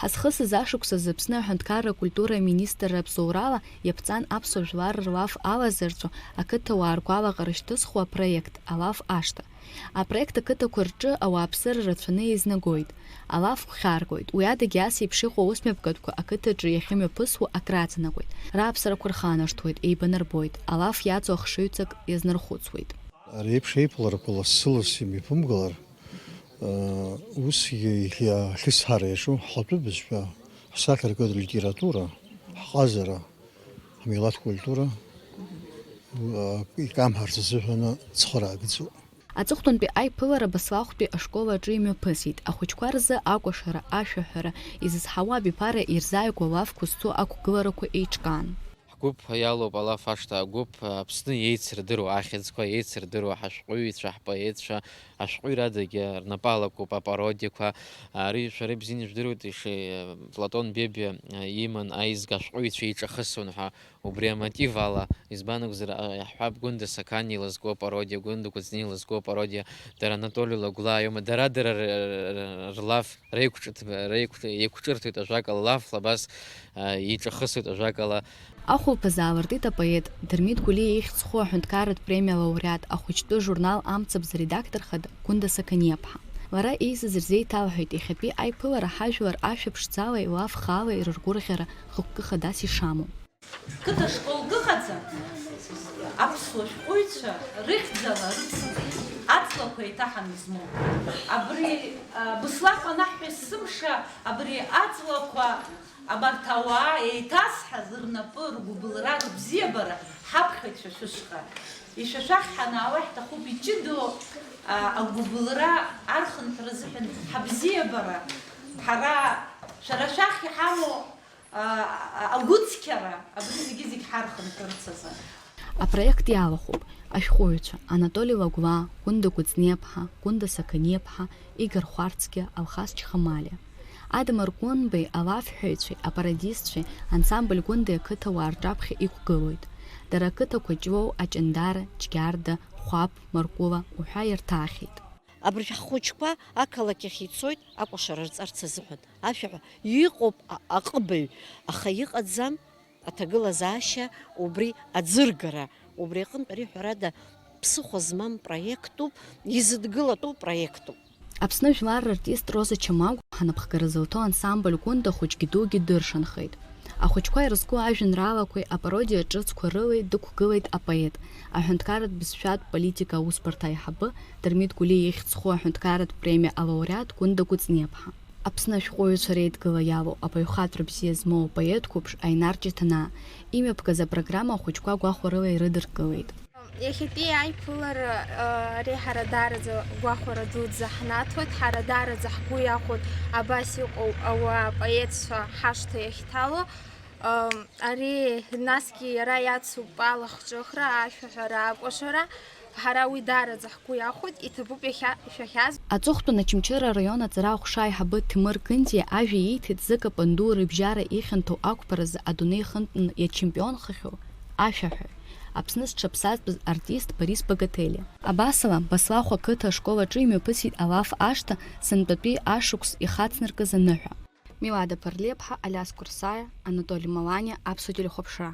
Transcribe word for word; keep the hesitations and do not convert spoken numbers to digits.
Ҳазхысыз ашықәсазы Аԥсны аҳәынҭқарра акультура аминистрра абзоурала иаԥҵан аԥсуа жәлар рлаф алазырҵәо ақыҭауаа ргәалаҟара шьҭызхуа апроект Алаф ашҭа. Апроект ақыҭақәа рҿы ауааԥсыра рацәаны еизнагоит. Алаф гәхьаргоит. Уи адагьы ас еиԥш иҟоу аусмҩаԥгатәқәа ақыҭаҿы иахьымҩаԥысуа акраҵанакуеит. Рааԥсарақәа рханаршҭуеит, еибанарбоит, алаф иаҵоу ахшыҩҵак иазнархәыцуеит. Ари еиԥш еиԥыларақәа лассы-ласс имҩаԥымгалар, усгьы иахьа ахьысҳара иаҿу ҳхатәы бызшәа, ҳсахьаркыратә литература, ҳҟазара, ҳмилаҭ культура, икамҳарц азыҳәаны цхыраагӡоуп. Аҵыхәтәантәи аиԥылара Баслахәтәи ашкол аҿы имҩаԥысит. Ахәыҷқәа рзы акәашара, ашәаҳәара, изызҳауа абиԥара ирзааигәоу алафқәа зцу ақәгыларақәа еиҿкаан. Ҳгәыԥ иалоуп алаф ашҭа агәыԥ, Аԥсны еицырдыруа ахьӡқәа, еицырдыруа ҳашәҟәыҩҩцәа, ҳпоетцәа, ашәҟәыҩрадагьы рнапы алакуп апародиақәа. Ари шәара ибзианы ижәдыруеит, иши-, Платон Бебиа иман аизга ашәҟәыҩҩцәа еиҿахысуан ҳәа. Убри амотив ала, избан акәзар, а, иаҳҳәап, Гәында Сақаниа илызку апародиа, Гәында Кәыҵниа илызку апародиа, дара Анатоли Лагәлаа иоума, дара-дара р-, р-, р-, рлаф реиқәҿырҭ-, реиқәҿ-, еиқәҿырҭуеит ажәакала, лафла абас, а, еиҿахысуеит ажәакала. Ахәылԥаз аалыртит апоет, Дырмит Гәлиа ихьӡ зху аҳәынҭқарратә премиа алауреат, ахәыҷтәы журнал Амцабз аредактор хада Гәында Сақаниаԥҳа. Лара еизаз рзеиҭалҳәеит, иахьатәи аиԥылара ҳажәлар ашәа ԥшӡала, илаф хаала ирыргәырӷьара хықәкы хадас ишамоу. Қыҭа школк ыҟаӡам, аԥсуа шәҟәыҩҩцәа рыхьӡала рыц-, аҵлақәа еиҭаҳаны измоу. Абри, а, Быслахә анаҳҳәа есымша абри аҵлақәа абарҭ ауаа еиҭазҳаз рнапы, ргәыбылра, рыбзиабара ҳаԥхьоит шәа шәышҟа. Ишәа шәахь ҳанаауа ҳҭахуп иҷыдоу, а, агәыбылра архынҳәра азыҳәан ҳабзиабара, ҳара шәара шәахь иҳамоу а, а, агәыцқьара, абри зегьы-зегь ҳархынҳәырц азы. Апроект иалахәуп ашәҟәыҩҩцәа Анатоли Лагәлаа, Гәында Кәыҵниаԥҳа, Гәында Сақаниаԥҳа, Игор Хәарцкиа, Алхас Чхамалиа. Адамыр Гәынбеи алафҳәаҩцәеи апарадистцәеи ансамбль Гәындеи ақыҭауаа рҿаԥхьа иқәгылоит. Дара ақыҭақәа Ҷлоу, Аҷандара, Ҷгьарда, Хәаԥ, Маркәыла уҳәа ирҭаахьеит. Абыржә ҳхәыҷқәа ақалақь ахь ицоит акәашара рҵарц азыҳәан. Ашәаҳәа иҟоуп а-, аҟыбаҩ, аха иҟаӡам аҭагылазаашьа убри аӡыргара. Убри аҟынтә ари ҳәарада ԥсыхәа змам проектуп, изыдгылатәу проектуп. Аԥсны жәлар рартист Роза Чамагә ҳанапхгара зылҭо ансамбль Гәында хәыҷгьы дугьы дыршанхеит. Ахәыҷқәа ирызку ажәеинраалақәеи апародиа ҿыцқәа рылеи дықәгылеит апоет, аҳәынҭқарратә бызшәатә политика аусбарҭа аиҳабы, Дырмит Гәлиа ихьӡ зху аҳәынҭқарратә премиа алауреат Гәында Кәыҵниаԥҳа. Аԥсны ашәҟәыҩҩцәа реидгыла иалоу абаҩхатәра бзиа змоу апоет қәыԥш Аинар Ҷыҭанаа имҩаԥгаз апрограмма ахәыҷқәа гәахәарыла ирыдыркылеит. Иахьатәи аиԥылара, а, ари ҳара даараӡа гәахәара дуӡӡа ҳнаҭоит, ҳара даараӡа ҳгәы иахәоит абас иҟоу ауаа поетцәа ҳашҭа иахьҭало. Ам, ари насгьы иара иацуп алахҿыхра, ашәаҳәара, акәашара. Ҳара уи даараӡа ҳгәы иахәоит, иҭабуп иахьа ишәахьаз. Аҵыхәтәан Очамчыра араион аҵара аҟәша аиҳабы Ҭемыр Кындиа ажәа ииҭеит зыкапан ду рыбжьара ихьанҭоу ақәԥаразы адунеи хынтәны иачемпионхахьоу ашәаҳәаҩ, Аԥсны зҽаԥсазтәыз артист Борис Богателиа. Абасала, Баслахә ақыҭа ашкол аҿы имҩаԥысит алаф ашҭа сынтәатәи ашықәс ихацнаркыз аныҳәа. Милада Ԥарлиаԥҳа, Алиас Курсаиа, Анатоли Маланиа, Аԥсуа телехәаԥшра.